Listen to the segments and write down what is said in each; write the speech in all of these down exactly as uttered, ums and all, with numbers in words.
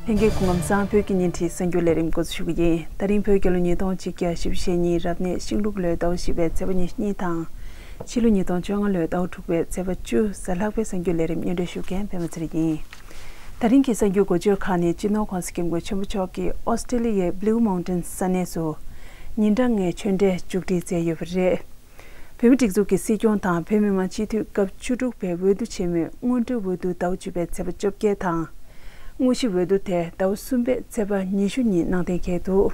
ལྷན་རྒྱས་སྐུ་ཁམས་བཟང་། བོད་ཀྱི་ཉིན་བཞིའི་གསར་འགྱུར་ལས་རིམ་འགོ་འཛུགས་ཞུ་གི་ཡིན། ད་རིང་བོད་རྒྱལ་ལོ་ཉིས་སྟོང་གཅིག་བརྒྱ་བཞི་བཅུ་ཞེ་གཉིས་རབ་གནས་ཤིང་ལུག་ལོའི་ཟླ་བ་བཞི་པའི་ཚེས་པ་ཉི་ཤུ་གཉིས་དང་། ཕྱི་ལོ་ཉིས་སྟོང་བཅོ་ལྔ་ལོའི་ཟླ་བ་དྲུག་པའི་ཚེས་པ་བཅུ་གཟའ་ལྷག་པའི་གསར་འགྱུར་ལས་རིམ་སྙན་སྒྲོན་ཞུ་མཁན་པད་མ་ཚེ་རིང་ཡིན། ད་རིང་གི་གསར་འགྱུར་འགོ་བརྗོད་ཁག་ནི། སྤྱི་ནོར་༧གོང་ས་༧སྐྱབས་མགོན་ཆེན་པོ་མཆོག་གིས་ཨོ་སི་ཀྲི་ལི་ཡའི་Blue Mountains ས་གནས་སུ་ཉིན་གྲངས་ལྔའི་ཆོས་འབྲེལ་མཇུག་སྒྲིལ་མཛད་ཡོད་པ་རེད། བོད་མིའི་སྒྲིག་འཛུགས་ཀྱི་སྲིད་སྐྱོང་དང་བོད་མི་མང་སྤྱི་འཐུས་སྐབས་བཅུ་དྲུག་པའི་འོས་བསྡུ་ཆེན་མོའི་སྔོན་འགྲོའི་འོས་བསྡུ་ཟླ་བ་བཅུ་པའི་ཚེས་པ་བཅོ་བརྒྱད་དང་། དངོས་གཞི་འོས་བསྡུ་དེ་ཟླ་བ་གསུམ་པའི་ཚེས་པ་ཉི་ཤུ་ཉིན་གནང་གཏན་འཁེལ་འདུག་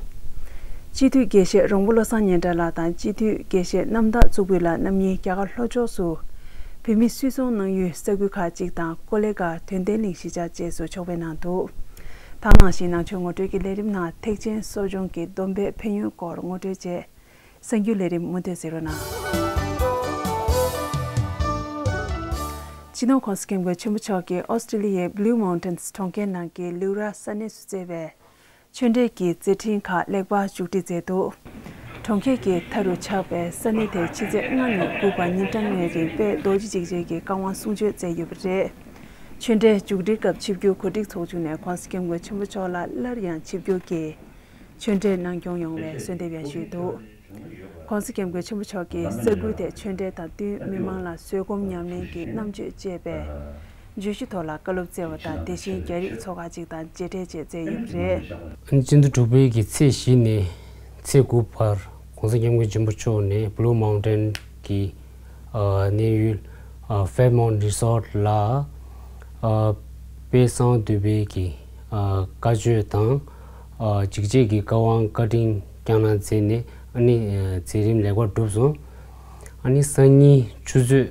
སྤྱི་འཐུས་དགེ་བཤེས་རོང་པོ་བློ་བཟང་སྙན་གྲགས་ལགས་དང་སྤྱི་འཐུས་དགེ་བཤེས་རྣམ་དག་གཙུག་ཕུད་ལགས་རྣམ་གཉིས་རྒྱ་གར་ལྷོ་ཕྱོགས་སུ་བོད་མིའི་སུད་ཚོང་གནང་ཡུལ་ས་ཁུལ་ཁག་ཅིག་དང་ཀོ་ལེ་གྷལ་དོན་ལྡན་གླིང་གཞིས་ཆགས་བཅས་སུ་ཕྱོགས་ཕེབས་གནང་འདུག་ད་ག་ནང་བཞིན་ནང་ཆོས་ངོ་སྤྲོད་ཀྱི་ལས་རིམ་ནང་ཐེག་ཆེན་གསོ་སྦྱོང་གི་སྡོམ་པའི་ཕན་ཡོན་སྐོར་ངོ་སྤྲོད་བྱས། གསར་འགྱུར་ལས་རིམ་མུ་མཐུད་གཟིགས་རོགས་གནང་། སྤྱི་ནོར་༧གོང་ས་༧སྐྱབས་མགོན་ཆེན་པོ་མཆོག་གིས་ཨོ་སི་ཀྲི་ལི་ཡའི་Blue Mountains གྲོང་ཁྱེར་ནང་གི་ལིའུ་ར་ས་གནས་སུ་བསྩལ་བའི་ཆོས་འབྲེལ་གྱི་མཛད་འཕྲིན་ཁག་ལེགས་པར་མཇུག་སྒྲིལ་མཛད་འདུག་གྲོང་ཁྱེར་གྱི་མཐའ་རུ་ཆགས་པའི་ས་གནས་དེར་ཕྱི་ཚེས་ལྔ་ནས་དགུ་བར་ཉིན་གྲངས་ལྔའི་རིང་དཔལ་རྡོ་རྗེ་འཇིགས་བྱེད་ཀྱི་བཀའ་དབང་གསུང་ཆོས་མཛད་ཡོད་པ་རེད། ཆོས་འབྲེལ་མཇུག་སྒྲིལ་སྐབས་ཆིབས་བསྒྱུར་གོ་སྒྲིག་ཚོགས་ཆུང་ནས་༧གོང་ས་༧སྐྱབས་མགོན་ཆེན་པོ་མཆོག་ལ་སླར་ཡང་ཆིབས་བསྒྱུར་གྱིས་ཆོས་འབྲེལ་གནང་སྐྱོང་ཡོང་བའི་གསོལ་འདེབས་ཡང་ཞུས་འདུག ༸གོང་ས་༸སྐྱབས་མགོན་ཆེན་པོ་མཆོག་གིས་ས་ཁུལ་དེར་ཆོས་འབྲེལ་དང་བསྟུན་མི་མང་ལ་བཟོད་སྒོམ་ཉམས་ལེན་གྱི་རྣམ་དཔྱོད་ཅེས་པའི་བརྗོད་གཞི་ཐོག་ལ་བཀའ་སློབ་སྩལ་བ་དང་། དེ་བཞིན་རྒྱ་རིགས་ཚོགས་ཁག་ཅིག་དང་མཇལ་འཕྲད་བཅས་མཛད་ཡོད་པ་རེད། སྤྱི་ཟླ་དྲུག་པའི་གི་ཚེས་བཞི་ནས་ཚེས་དགུ་བར་༸གོང་ས་༸སྐྱབས་མགོན་ཆེན་པོ་མཆོག་ནས་Blue Mountain གྱི་ཨ་གནས་ཡུལ་ཨ་Fairmont Resort ལ་ཨ་དཔལ་གསང་བ་འདུས་པའི་གི་ཨ་བཀའ་ཆོས་དང་ཨ་འཇིགས་བྱེད་ཀྱི་བཀའ་དབང་བཀའ་དྲིན་བསྐྱངས་གནང་མཛད་ནས་ཨ་ནི་ཨ་མཛད་རིམ་ལེགས་པར་གྲུབ་སོང་། ཨ་ནི་སང་ཉིན་ཆུ་ཚོད་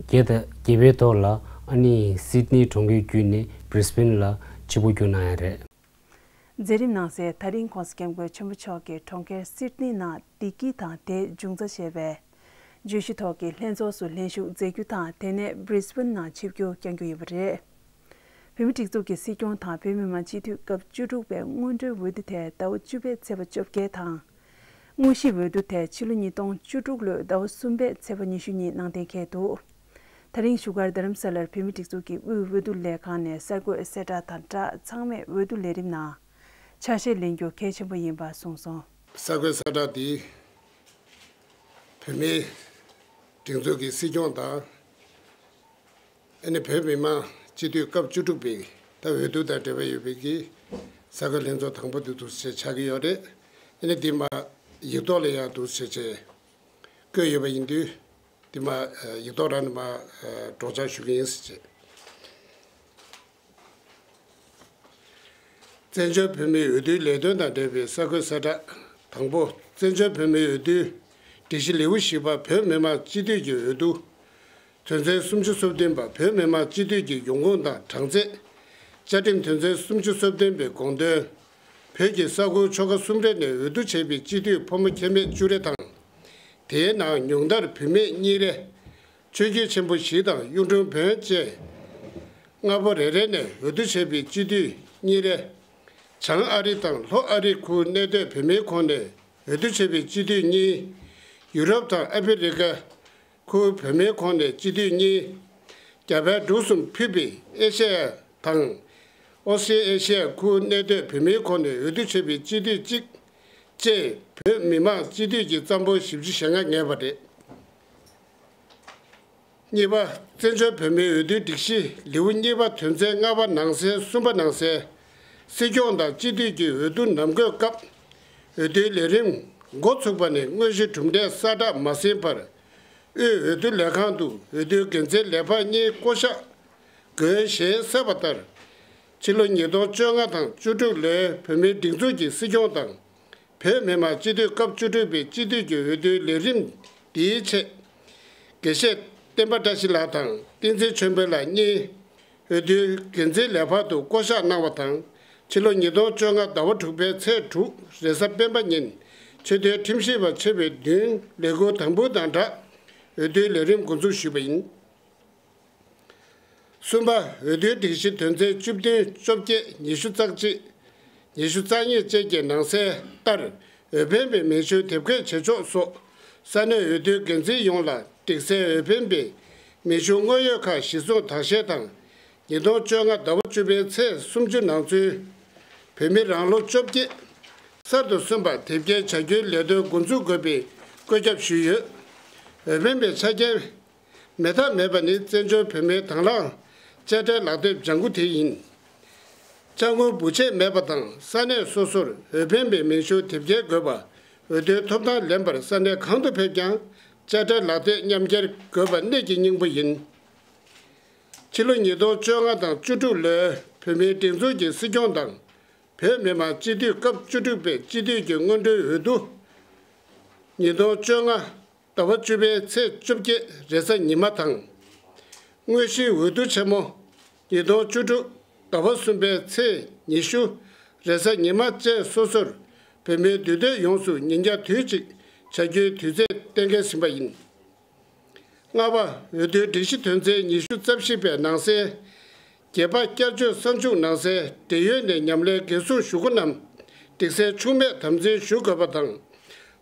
བརྒྱད་དང་བརྒྱད་པའི་ཐོག་ལ་ཨ་ནི་སིད་ནི་གྲོང་ཁྱེར་བརྒྱུད་ནས་Brisbane ལ་ཆིབས་བསྒྱུར་གནང་ཡ་རེད། མཛད་རིམ་གནང་སའི་དེ་རིང་༸གོང་ས་༸སྐྱབས་མགོན་ཆེན་པོ་མཆོག་གིས་གྲོང་ཁྱེར་སིད་ནི་ནང་བདེ་སྐྱིད་དང་དེའི་འབྱུང་རྩ་ཞེས་པའི་བརྗོད་གཞི་ཐོག་གི་ལྷན་ཚོགས་སུ་ལྷན་ཞུགས་མཛད་རྒྱུ་དང་། དེ་ནས་Brisbane ནང་ཆིབས་བསྒྱུར་བསྐྱང་རྒྱུ་ཡིན་པ་རེད། བོད་མིའི་སྒྲིག་འཛུགས་ཀྱི་སྲིད་སྐྱོང་དང་བོད་མི་མང་སྤྱི་འཐུས་སྐབས་བཅུ་དྲུག་པའི་སྔོན་འགྲོའི་འོས་བསྡུ་དེ་ཟླ་བ་བཅུ་པའི་ཚེས་པ་བཅོ་བརྒྱད་དང་། དངོས་གཞི་འོས་བསྡུ་དེ་ཕྱི་ལོ་ཉིས་སྟོང་བཅུ་དྲུག་ལོའི་ཟླ་བ་གསུམ་པའི་ཚེས་པ་ཉི་ཤུ་ཉིན་གནང་གཏན་འཁེལ་འདུག་ད་རིང་བཞུགས་སྒར་རྡ་རམ་ས་ལར་བོད་མིའི་སྒྲིག་འཛུགས་ཀྱི་དབུས་འོས་བསྡུ་ལས་ཁང་ནས་གསར་འགོད་གསལ་བསྒྲགས་དང་སྦྲགས་ཚང་མས་འོས་བསྡུ་ལས་རིམ་ནང་ཆ་ཤས་ལེན་རྒྱུ་གལ་ཆེན་པོ་ཡིན་པ་གསུངས་སོང་། གསར་འགོད་གསལ་བསྒྲགས་འདི་བོད་མིའི་སྒྲིག་འཛུགས་ཀྱི་སྲིད་སྐྱོང་དང་། ཨ་ནི་བོད་མི་མང་སྤྱི་འཐུས་སྐབས་བཅུ་དྲུག་པའི་ད་འོས་བསྡུ་དང་འབྲེལ་བ་ཡོད་པའི་གི་གསར་འགོད་ལྷན་ཚོགས་དང་པོ་འདི་འདུག་ཞེས་ཆགས་ཀྱི་ཡོད་རེད། ཨ་ནི་འདི་མ་ཡིག་ཐོག་ལ་ཡང་འདུག་ཞེས་བྱས་བཀོད་ཡོད་པ་ཡིན་དུས། འདི་མ་ཡིག་ཐོག་རང་ནས་མ་སྒྲོག་སྦྱང་ཞུ་གི་ཡིན་ཟེར་བྱས། བཙན་བྱོལ་བོད་མིའི་འོས་བསྡུའི་ལས་དོན་དང་འབྲེལ་བའི་གསར་འགོད་གསལ་བསྒྲགས། དང་པོ། བཙན་བྱོལ་བོད་མིའི་འོས་བསྡུའི་སྒྲིག་གཞི་ལེའུ་བཞི་པ་བོད་མི་མང་སྤྱི་འཐུས་ཀྱི་འོས་བསྡུ། དོན་ཚན་སུམ་ཅུ་སོ་བདུན་པ། བོད་མི་མང་སྤྱི་འཐུས་ཀྱི་ཡོང་ཁུངས་དང་གྲངས་ཚད། བཅའ་ཁྲིམས་དོན་ཚན་སུམ་ཅུ་སོ་བདུན་པའི་དགོངས་དོན། བོད་ཀྱི་ས་ཁུལ་ཆོལ་ཁ་གསུམ་རེ་ནས་འོས་བསྡུ་བྱས་པའི་སྤྱི་འཐུས་ཕོ་མོ་ཁྱད་མེད་བཅུ་རེ་དང་། དེའི་ནང་ཉུང་མཐར་བུད་མེད་གཉིས་རེ། ཆོས་བརྒྱུད་ཆེན་པོ་བཞི་དང་གཡུང་དྲུང་བོན་བཅས། སྔ་པོ་རེ་རེ་ནས་འོས་བསྡུ་བྱས་པའི་སྤྱི་འཐུས་གཉིས་རེ། བྱང་ཨ་རི་དང་ལྷོ་ཨ་རི་ཁུལ་གནས་སྡོད་བོད་མིའི་ཁོངས་ནས་འོས་བསྡུ་བྱས་པའི་སྤྱི་འཐུས་གཉིས། ཡུ་རོབ་དང་ཨ་ཕི་རི་ཀ་ཁུལ་བོད་མིའི་ཁོངས་ནས་སྤྱི་འཐུས་གཉིས། རྒྱ་བལ་འབྲུག་གསུམ་ཕུད་པའི་ཨེ་ཤེ་ཡ་དང་། ཨོ་སི་ཨེ་ཤེ་ཡ་ཁུལ་གནས་སྡོད་བོད་མིའི་ཁོངས་ནས་འོས་བསྡུ་བྱས་པའི་སྤྱི་འཐུས་གཅིག་བཅས་བོད་མི་མང་སྤྱི་འཐུས་ཀྱི་རྩ་འབོར་བཞི་བཅུ་ཞེ་ལྔ་ངེས་པ་རེད། གཉིས་པ། བཙན་བྱོལ་བོད་མིའི་འོས་བསྡུའི་སྒྲིག་གཞི་ལེའུ་གཉིས་པ་དོན་ཚན་ལྔ་པ་ནང་གསལ་གསུམ་པ་ནང་གསལ། སྲིད་སྐྱོང་དང་སྤྱི་འཐུས་ཀྱི་འོས་བསྡུ་ནམ་བགོས་སྐབས། འོས་བསྡུའི་ལས་རིམ་འགོ་ཚུགས་པ་ནས་དངོས་གཞི་གྲུབ་འབྲས་གསལ་བསྒྲགས་མ་ཟིན་བར། དབུས་འོས་བསྡུ་ལས་ཁང་དུ་འོས་བསྡུའི་འགན་འཛིན་ལས་འཕར་གཉིས་བསྐོ་གཞག་དགོས་ཞེས་གསལ་བ་ལྟར། ཕྱི་ལོ་ཉིས་སྟོང་བཅོ་ལྔ་དང་བཅུ་དྲུག་ལོའི་བོད་མིའི་སྒྲིག་འཛུགས་ཀྱི་སྲིད་སྐྱོང་དང་། བོད་མི་མང་སྤྱི་འཐུས་སྐབས་བཅུ་དྲུག་པའི་སྤྱི་འཐུས་ཀྱི་འོས་བསྡུའི་ལས་རིམ་འདིའི་ཆེད། དགེ་བཤེས་བསྟན་པ་བཀྲ་ཤིས་ལགས་དང་བསྟན་འཛིན་ཆོས་འཕེལ་ལགས་གཉིས། འོས་བསྡུའི་འགན་འཛིན་ལས་འཕར་དུ་བསྐོ་གཞག་གནང་བ་དང་། ཕྱི་ལོ་ཉིས་སྟོང་བཅོ་ལྔ་ཟླ་བ་དྲུག་པའི་ཚེས་དྲུག་རེས་གཟའ་སྤེན་པ་ཉིན་ཆེས་མཐོའི་ཁྲིམས་ཞིབ་པ་ཆེ་བའི་མདུན་ལས་འཁུར་དམ་འབུལ་དང་སྦྲགས་འོས་བསྡུའི་ལས་རིམ་འགོ་འཛུགས་ཞུས་པ་ཡིན། གསུམ་པ། འོས་བསྡུའི་སྒྲིག་གཞི་དོན་ཚན་བཅུ་བདུན། བཅོ་བརྒྱད། ཉི་ཤུ་རྩ་གཅིག་ཉི་ཤུ་རྩ་གཉིས་བཅས་ཀྱི་ནང་གསལ་ལྟར། འོས་འཕེན་པའི་མིང་ཤུལ་དེབ་འགོད་བྱེད་ཕྱོགས་སོགས། ས་གནས་འོས་བསྡུའི་འགན་འཛིན་ཡོངས་ལ་སྒྲིག་གསལ་འོས་འཕེན་པའི་མིང་ཤུལ་དངོས་ཡོད་ཁག་གཞིར་བཟུང་དག་ཤེས་དང་། ཉིས་སྟོང་བཅོ་ལྔ་ཟླ་བ་བཅུ་པའི་ཚེས་སུམ་ཅུ་ནང་ཚུན། བོད་མི་རང་ལོ་བཅོ་བརྒྱད་གསར་དུ་སོན་པར་དེབ་སྐྱེལ་བྱ་རྒྱུའི་ལས་དོན་འགོ་འཛུགས་དགོས་པའི་བཀོད་ཁྱབ་ཞུས་ཡོད། འོས་འཕེན་པའི་ཆ་རྐྱེན་མེད་ཐབས་མེད་པ་ནི་བཙན་བྱོལ་བོད་མིའི་དང་བླངས་དཔྱ་ཁྲལ་ལག་དེབ་ལྗང་ཁུ་དེ་ཡིན། དཔྱ་དངུལ་འབུལ་ཆད་མེད་པ་དང་ས་གནས་སོ་སོར་འོས་འཕེན་པའི་མིང་གཞུང་དེབ་སྐྱེལ་དགོས་པ། འོས་བསྡུའི་ཐོབ་ཐང་ལེན་པར་ས་གནས་གང་དུ་ཕེབས་ཀྱང་དཔྱ་ཁྲལ་ལག་དེབ་མཉམ་འཁྱེར་དགོས་པ་གནད་ཀྱི་སྙིང་པོ་ཡིན། ཕྱི་ལོ་ཉིས་སྟོང་བཅོ་ལྔ་དང་བཅུ་དྲུག་ལོའི་བོད་མིའི་སྒྲིག་འཛུགས་ཀྱི་སྲིད་སྐྱོང་དང་། བོད་མི་མང་སྤྱི་འཐུས་སྐབས་བཅུ་དྲུག་པའི་སྤྱི་འཐུས་ཀྱི་སྔོན་འགྲོའི་འོས་བསྡུ། ཉིས་སྟོང་བཅོ་ལྔ་ཟླ་བ་བཅུ་པའི་ཚེས་བཅོ་བརྒྱད་རེས་གཟའ་ཉི་མ་དང་། དངོས་གཞིའི་འོས་བསྡུ་ཆེན་མོ་ཉིས་སྟོང་བཅུ་དྲུག་ཟླ་བ་གསུམ་པའི་ཚེས་ཉི་ཤུ་རེས་གཟའ་ཉི་མ་བཅས་སོ་སོར་བོད་མིའི་འདུས་སྡོད་ཡོངས་སུ་ཉིན་རྒྱབ་དུས་གཅིག་བྱ་རྒྱུའི་དུས་ཚོད་གཏན་འཁེལ་ཟིན་པ་ཡིན། ལྔ་པ། འོས་བསྡུའི་སྒྲིག་གཞི་དོན་ཚན་ཉི་ཤུ་རྩ་བཞི་པའི་ནང་གསལ། བརྒྱད་པ། བསྐྱར་བཅོས་གསར་འཇུག་ནང་གསལ་འབྲེལ་ཡོད་ནས་ཉམས་ལེན་འགན་སྲུང་ཞུ་སྒོ་རྣམས་སྒྲིག་གསལ་འཆུག་མེད་དམ་འཛིན་ཞུ་དགོས་པ་དང་།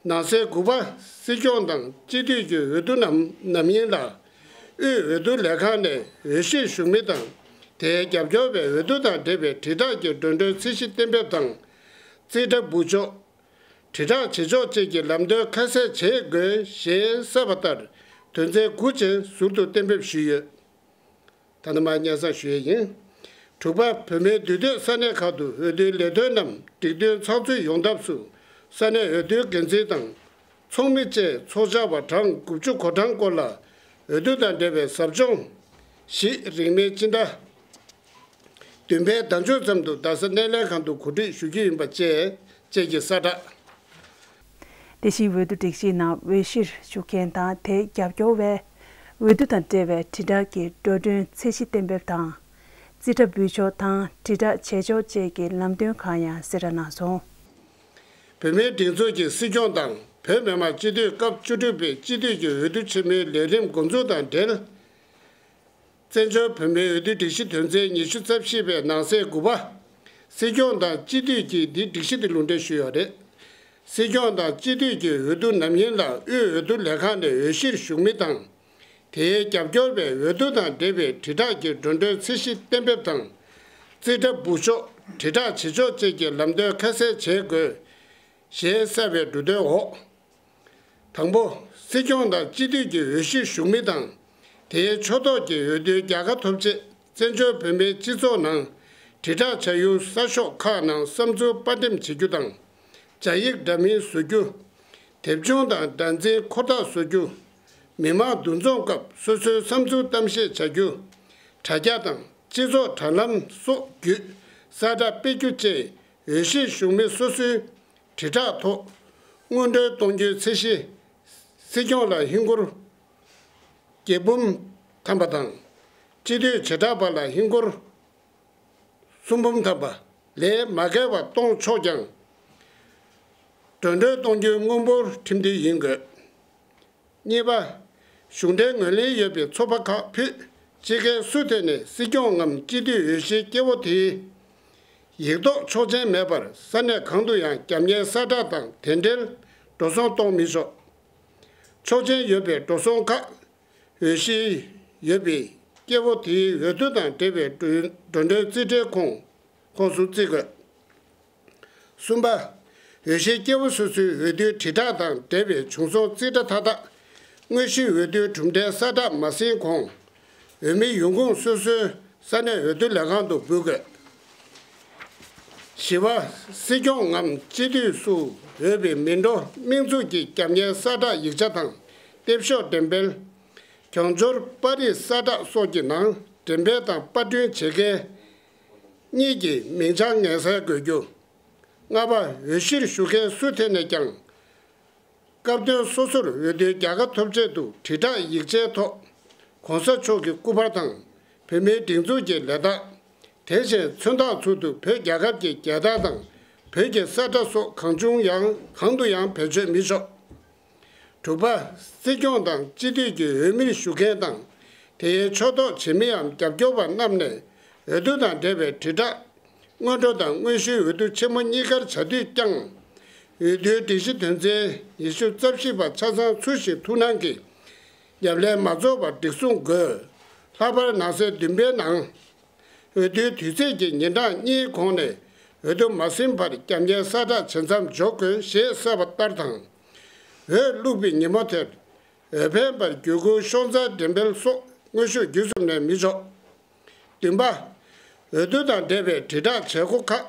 ནང་གསལ་དགུ་པ། སྲིད་སྐྱོང་དང་སྤྱི་འཐུས་ཀྱི་འོས་བསྡུ་ནམ་ནམ་ཡིན་ལ། དབུས་འོས་བསྡུ་ལས་ཁང་ནས་འོས་གཞིར་ཞུགས་མི་དང་། དེའི་རྒྱབ་སྐྱོར་བའི་འོས་བསྡུ་དང་འབྲེལ་བའི་དྲིལ་བསྒྲགས་ཀྱི་འགྲོ་གྲོན་ཚད་གཞི་གཏན་འབེབས་དང་། རྩིས་ཁྲ་འབུལ་ཕྱོགས། དྲིལ་བསྒྲགས་བྱེད་ཕྱོགས་བཅས་ཀྱི་ལམ་སྟོན་ཁ་གསལ་བྱེད་དགོས་ཞེས་གསལ་བ་ལྟར་དོན་ཚན་དགུ་ཅན་ཟུར་དུ་གཏན་འབེབས་ཞུས་ཡོད། ད་ནི་མར་སྙན་སེང་ཞུ་ཡས་ཡིན། དྲུག་པ། བོད་མིའི་འདུས་སྡོད་ས་གནས་ཁག་ཏུ་འོས་བསྡུའི་ལས་དོན་རྣམས་སྒྲིག་མཐུན་ཚགས་ཚུད་ཡོང་ཐབས་སུ་ས་གནས་འོས་བསྡུའི་འགན་འཛིན་དང་། ཚོགས་མི་བཅས་ཚོགས་བཅར་བ་གྲངས་དགུ་བཅུ་གོ་གྲངས་སྐོར་ལ་འོས་བསྡུ་དང་འབྲེལ་བའི་ཟབ་སྦྱོང་བཞི་རིང་མིན་སྤྱི་ཟླ་བདུན་པའི་ཟླ་མཇུག་ཙམ་དུ་རྡ་ས་སྣེ་ལེན་ཁང་དུ་གོ་སྒྲིག་ཞུ་རྒྱུ་ཡིན་པ་བཅས་བཅས་ཀྱི་གསལ་བསྒྲགས། དེ་བཞིན་འོས་བསྡུ་སྒྲིག་གཞིའི་ནང་འོས་གཞིར་ཞུགས་མཁན་དང་དེའི་རྒྱབ་སྐྱོར་བས་འོས་བསྡུ་དང་འབྲེལ་བའི་དྲིལ་བསྒྲགས་ཀྱི་འགྲོ་གྲོན་ཚད་གཞི་གཏན་འབེབས་དང་། རྩིས་ཁྲ་འབུལ་ཕྱོགས་དང་དྲིལ་བསྒྲགས་བྱེད་ཕྱོགས་བཅས་ཀྱི་ལམ་སྟོན་ཁག་ཡང་གསལ་བསྒྲགས་གནང་སོང་། བོད་མིའི་སྒྲིག་འཛུགས་ཀྱི་སྲིད་སྐྱོང་དང་བོད་མི་མང་སྤྱི་འཐུས་སྐབས་བཅུ་དྲུག་པའི་སྤྱི་འཐུས་ཀྱི་འོས་བསྡུ་ཆེན་མོའི་ལས་རིམ་འགོ་འཛུགས་དང་འབྲེལ། བཙན་བྱོལ་བོད་མིའི་འོས་བསྡུ་སྒྲིག་གཞི་དོན་ཚན་ཉི་ཤུ་རྩ་བཞི་པའི་ནང་གསེས་དགུ་པ། སྲིད་སྐྱོང་དང་སྤྱི་འཐུས་ཀྱིས་འདི་སྒྲིག་གཞི་དེ་ལུང་འདྲེན་ཞུས་ཡོད་རེད། སྲིད་སྐྱོང་དང་སྤྱི་འཐུས་ཀྱི་འོས་བསྡུ་ནམ་ཡིན་ལ་དབུས་འོས་བསྡུ་ལས་ཁང་ནས་འོས་གཞིར་ཞུགས་མི་དང་། དེའི་རྒྱབ་སྐྱོར་བའི་འོས་བསྡུ་དང་འབྲེལ་བའི་དྲིལ་བསྒྲགས་ཀྱི་འགྲོ་གྲོན་ཚད་གཞི་གཏན་འབེབས་དང་། རྩིས་ཁྲ་འབུལ་ཕྱོགས། དྲིལ་བསྒྲགས་བྱེད་ཕྱོགས་བཅས་ཀྱི་ལམ་སྟོན་ཁ་གསལ་བྱེད་དགོས། ཞེས་གསལ་བའི་འབྲུ་དོན་འོག་དང་པོ། སྲིད་སྐྱོང་དང་སྤྱི་འཐུས་ཀྱི་འོས་གཞིར་ཞུགས་མི་དང་། དེའི་ཕྱོགས་གཏོགས་ཀྱི་འོས་བསྡུའི་རྒྱལ་ཁ་ཐོབ་ཆེད་བཙན་བྱོལ་བོད་མིའི་སྤྱི་ཚོགས་ནང་དྲིལ་བསྒྲགས་བྱ་ཡུལ་གསར་ཤོག་ཁག་ནང་བསམ་ཚུལ་དཔར་འགྲེམས་བྱེད་རྒྱུ་དང་། སྦྱར་ཡིག་འདྲ་མིན་བཟོ་རྒྱུ། དེབ་ཆུང་དང་སྒྲ་འཛིན་འཁོར་ཐག་བཟོ་རྒྱུ། མི་མང་འདུ་འཛོམས་སྐབས་སོ་སོའི་བསམ་ཚུལ་གཏམ་བཤད་བྱ་རྒྱུ། དྲ་རྒྱ་དང་སྤྱི་ཚོགས་དྲ་ལམ་སོགས་བརྒྱུད་གསལ་བསྒྲགས་སྤེལ་རྒྱུ་བཅས་འོས་གཞིར་ཞུགས་མི་སོ་སོའི་དྲིལ་བསྒྲགས་ཐོག་སྔོན་འགྲོའི་གཏོང་རྒྱུའི་ཚད་གཞི། སྲིད་སྐྱོང་ལ་ཧིན་སྒོར་བརྒྱད་འབུམ་ཐམ་པ་དང་། སྤྱི་འཐུས་བྱེ་བྲག་པ་ལ་ཧིན་སྒོར་གསུམ་འབུམ་ཐམ་པ་ལས་མ་བརྒལ་བ་གཏོང་ཆོག་ཀྱང་། འགྲོ་གྲོན་གཏོང་རྒྱུའི་དངུལ་འབོར་ཁྲིམས་མཐུན་ཡིན་དགོས། གཉིས་པ། གཞུང་འབྲེལ་ངོས་ལེན་ཡོད་པའི་ཚོགས་པ་ཁག་ཕུད་དཔྱིད་ཀའི་སུ་དེ་ནས་སྲིད་སྐྱོང་ངམ་སྤྱི་འཐུས་འོས་གཞིའི་སྐྱེ་བོ་དེའི་ཡིག་ཐོག་ཆོག་མཆན་མེད་པར་ས་གནས་གང་དུ་ཡང་རྒྱབ་གཉེར་གསལ་བསྒྲགས་དང་དེ་འབྲེལ་འགྲོ་སོང་གཏོང་མི་ཆོག་ཆོག་མཆན་ཡོད་པའི་འགྲོ་སོང་ཁག་འོས་གཞི་ཡོད་པའི་སྐྱེ་བོ་དེའི་འོས་བསྡུ་དང་འབྲེལ་བའི་འགྲོ་གྲོན་རྩིས་ཁྲའི་ཁོངས་ཁོངས་སུ་བརྩི་དགོས། གསུམ་པ། འོས་གཞིའི་སྐྱེ་བོ་སོ་སོའི་འོས་བསྡུའི་དྲིལ་བསྒྲགས་དང་འབྲེལ་བའི་བྱུང་སོང་རྩིས་ཁྲ་མཐའ་དག་དངོས་གཞིའི་འོས་བསྡུའི་གྲུབ་འབྲས་གསལ་བསྒྲགས་མ་ཟིན་གོང་། འོས་མི་ཡོང་ཁུངས་སོ་སོའི་ས་གནས་འོས་བསྡུ་ལས་ཁང་དུ་འབུལ་དགོས། བཞི་པ། སྲིད་སྐྱོང་ངམ་སྤྱི་འཐུས་སུ་འོས་པའི་མི་འགྲོ་མིང་འཛུགས་ཀྱི་རྒྱབ་གཉེར་གསལ་བསྒྲགས་ཡིག་ཆ་དང་དེབ་ཤོག་འགྲེམས་སྤེལ། གྱང་སྦྱོར་པར་རིས་གསལ་བསྒྲགས་སོགས་ཀྱི་ནང་འགྲེམས་སྤེལ་དང་པར་སྐྲུན་བྱེད་མཁན་གཉིས་ཀྱི་མིང་བྱང་ངེས་གསལ་དགོས་རྒྱུ། ལྔ་པ། འོས་གཞིར་ཞུགས་མཁན་སུ་དེ་ནས་ཀྱང་། སྐབས་དོན་སོ་སོར་འོས་བསྡུའི་རྒྱལ་ཁ་ཐོབ་ཆེད་དུ་དྲིལ་བསྒྲགས་ཡིག་ཆའི་ཐོག་གོང་ས་མཆོག་གི་སྐུ་པར་དང་། བོད་མིའི་སྒྲིག་འཛུགས་ཀྱི་ལས་རྟགས། དེ་བཞིན་མཚོན་རྟགས་ཚུལ་དུ་བོད་རྒྱལ་ཁབ་ཀྱི་རྒྱལ་དར་དང་བོད་ཀྱི་ས་ཁྲ་སོགས་གང་བྱུང་ཡང་གང་དུ་ཡང་བེད་སྤྱོད་མི་ཆོག་དྲུག་པ། སྲིད་སྐྱོང་དང་སྤྱི་འཐུས་ཀྱི་འོས་མིར་ཞུགས་མཁན་དང་། དེའི་ཕྱོགས་གཏོགས་བྱེད་མིའམ་རྒྱབ་སྐྱོར་བ་རྣམས་ནས་འོས་བསྡུ་དང་འབྲེལ་བའི་དྲིལ་བསྒྲགས། སྔོན་འགྲོ་དང་དངོས་གཞིའི་འོས་བསྡུ་ཆེན་མོ་གཉིས་ཀར་བྱ་དུས་ཀྱང་། འོས་བསྡུའི་སྒྲིག་གཞི་དོན་ཚན་ཉི་ཤུ་རྩ་བཞི་པ་ཆ་ཚང་ཚུལ་བཞིན་ཐུགས་སྣང་གིས་ཉམས་ལེན་མ་རྫོགས་པར་སྒྲིག་སྲུང་དགོས། ལྷག་པར་ནང་གསེས་བདུན་པའི་ནང་ འོས་བསྡུའི་དུས་ཚེས་ཀྱི་ཉིན་གྲངས་གཉིས་གོང་ནས་འོས་བསྡུ་མ་ཟིན་བར་རྒྱབ་གཉེར་གསལ་བསྒྲགས་བྱེད་མཚམས་འཇོག་དགོས་ཞེས་གསལ་བ་ལྟར་དང་། འོས་བླུགས་པའི་ཉིན་མོ་དེར་འོས་འཕེན་པར་བརྒྱུད་སྐུལ་ཤོག་འཛིན་འགྲེམས་སྤེལ་སོགས་དངོས་ཤུགས་བརྒྱུད་གསུམ་ནས་མི་འཇོག་བདུན་པ། འོས་བསྡུ་དང་འབྲེལ་བའི་དྲིལ་བསྒྲགས་བྱེད་སྒོ་ཁག་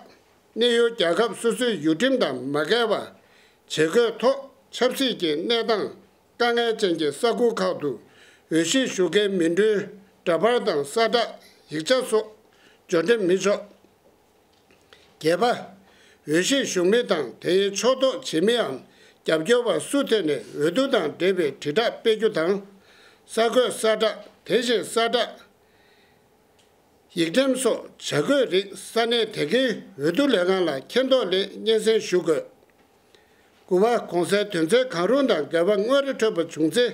གནས་ཡུལ་རྒྱལ་ཁབ་སོ་སོའི་ཡུལ་ཁྲིམས་དང་མ་འགལ་བར་བྱེད་སྒོའི་ཐོག་ཆབ་སྲིད་ཀྱི་གནས་སྟངས་དཀའ་ངལ་ཅན་གྱི་ས་ཁུལ་ཁག་ཏུ་འོས་གཞིར་ཞུགས་མཁན་མི་འགྲོའི་འདྲ་པར་དང་གསལ་བསྒྲགས་ཡིག་ཆ་སོགས་འབྱོར་འདེམས་མི་ཆོག་བརྒྱད་པ། འོས་གཞིར་ཞུགས་མི་དང་དེའི་ཕྱོགས་གཏོགས་བྱེད་མིའམ་རྒྱབ་སྐྱོར་བ་སུ་ཐད་ནས་འོས་བསྡུ་དང་འབྲེལ་བའི་དྲིལ་བསྒྲགས་སྤེལ་རྒྱུ་དང་། གསར་འགོད་གསལ་བསྒྲགས་དེ་བཞིན་གསལ་བསྒྲགས། ཡིག་འགྲེམས་སོགས་བྱ་དགོས་རིགས་ས་གནས་དེ་གའི་འོས་བསྡུ་ལས་ཁང་ལ་མཁྱེན་རྟོགས་སླད་སྙན་སེང་ཞུ་དགོས། དགུ་པ། གོང་གསལ་དོན་ཚན་གང་རུང་དང་འགལ་བ་དངོས་རེ་འཕྲོད་པ་བྱུང་ཚེ།